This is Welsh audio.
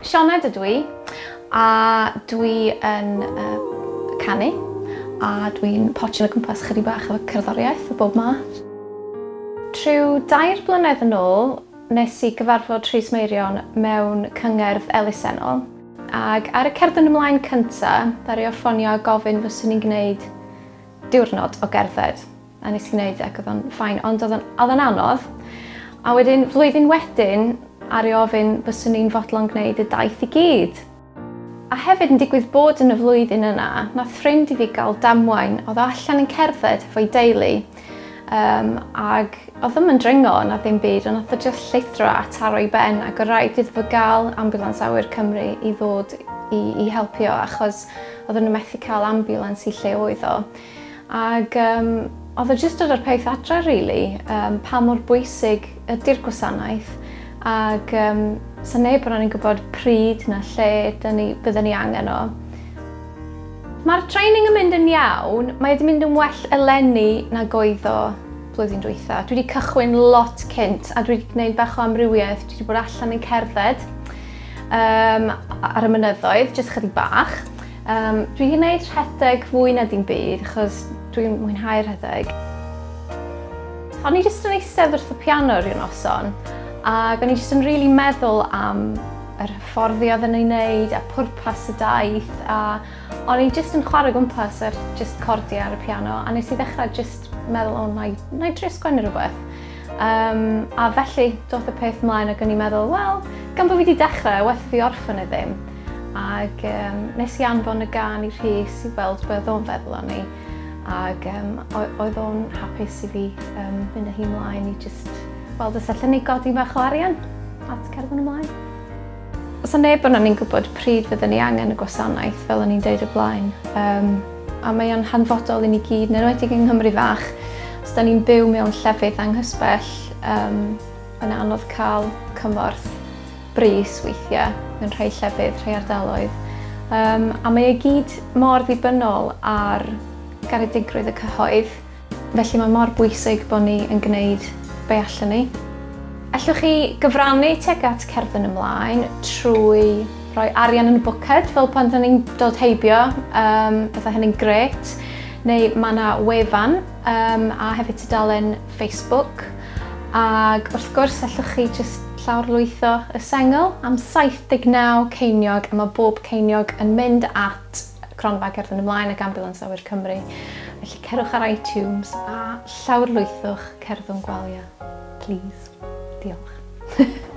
Sioned ydw i, a dwi yn canu, a dwi'n potsio o gwmpas chydig bach efo cerddoriaeth o bob math. Trwy 3 blynedd yn ôl, nes i gyfarfod Rhys Meirion mewn cyngerdd elusennol, ac ar y cerdded ymlaen cynta, ddaru o ffonio a gofyn fyswn i'n gwneud diwrnod o gerdded. A nes i wneud ac oedd o'n fine, ond oedd o'n anodd. A wedyn, flwyddyn wedyn, aru ofyn fyswn i'n fodlon gwneud y daith i gyd. A hefyd yn digwydd bod yn y flwyddyn yna, nath ffrind i fi gael damwain, oedd o allan yn cerdded efo'i deulu, ag oedd ddim yn dringo na ddim byd, ond nath o just llithro a taro ei ben, ac o rhaid iddo fo gael Ambulance Awyr Cymru i ddod i helpu o, achos oedden nhw methu cael ambulance i lle oedd o. Ac oedd o jyst dod â'r peth adra, really, pa mor bwysig ydy'r gwasanaeth, ac sa neb o'n i'n gwybod pryd na lle bydden ni angen o. Mae'r training yn mynd yn iawn, mae wedi mynd yn well eleni nag oedd o blwyddyn dwytha. Dwi wedi cychwyn lot cynt a dwi wedi gwneud bach o amrywiaeth. Dwi wedi bod allan yn cerdded ar y mynyddoedd, jyst chydig bach. Dwi wedi gwneud rhedeg fwy na dim byd, achos dwi'n mwynhau rhedeg. O'n i jyst yn eistedd wrth y piano rhyw noson, ac o'n i jyst yn rili meddwl am yr hyfforddi oedden ni'n wneud a pwrpas y daith, a o'n i jyst yn chwarae gwmpas ar jyst cordiau ar y piano, a nes i ddechrau jyst meddwl, o, na i drio sgwennu rhywbeth. A felly doth y peth ymlaen ac o'n i'n meddwl, wel, gan bod fi wedi dechrau, werth fi orffen neu ddim. Ac nes i anfon y gân i Rhys i weld be oedd o'n feddwl o'n i, ac oedd o'n hapus i fi mynd â hi ymlaen i jyst weld os allan ni godi bach o arian at Cerddwn Ymlaen. Os neb o'n ni'n gwybod pryd fydden ni angen y gwasanaeth, fel o'n i'n deud o blaen, a mae o'n hanfodol i ni gyd, yn enwedig yng Nghymru fach. Os da ni'n byw mewn llefydd anghysbell, mae'n anodd cael cymorth brys weithiau mewn rhai llefydd, rhai ardaloedd. A mae e gyd mor ddibynnol ar garedigrwydd y cyhoedd, felly mae mor bwysig bod ni yn gwneud be allan ni. Allwch chi gyfrannu tuag at Cerddwn Ymlaen trwy rhoi arian yn y bwced, fel pan da ni'n dod heibio, bydda hynny'n grêt. Neu mae yna wefan a hefyd tudalen Facebook. Ac wrth gwrs allwch chi jyst llawrlwytho y sengl am 79 ceiniog, a mae bob ceiniog yn mynd at Cronfa Cerddwn Ymlaen ac Ambulance Awyr Cymru. Felly cerwch ar iTunes a llawrlwythwch Cerddwn Gwalia, please. Diolch.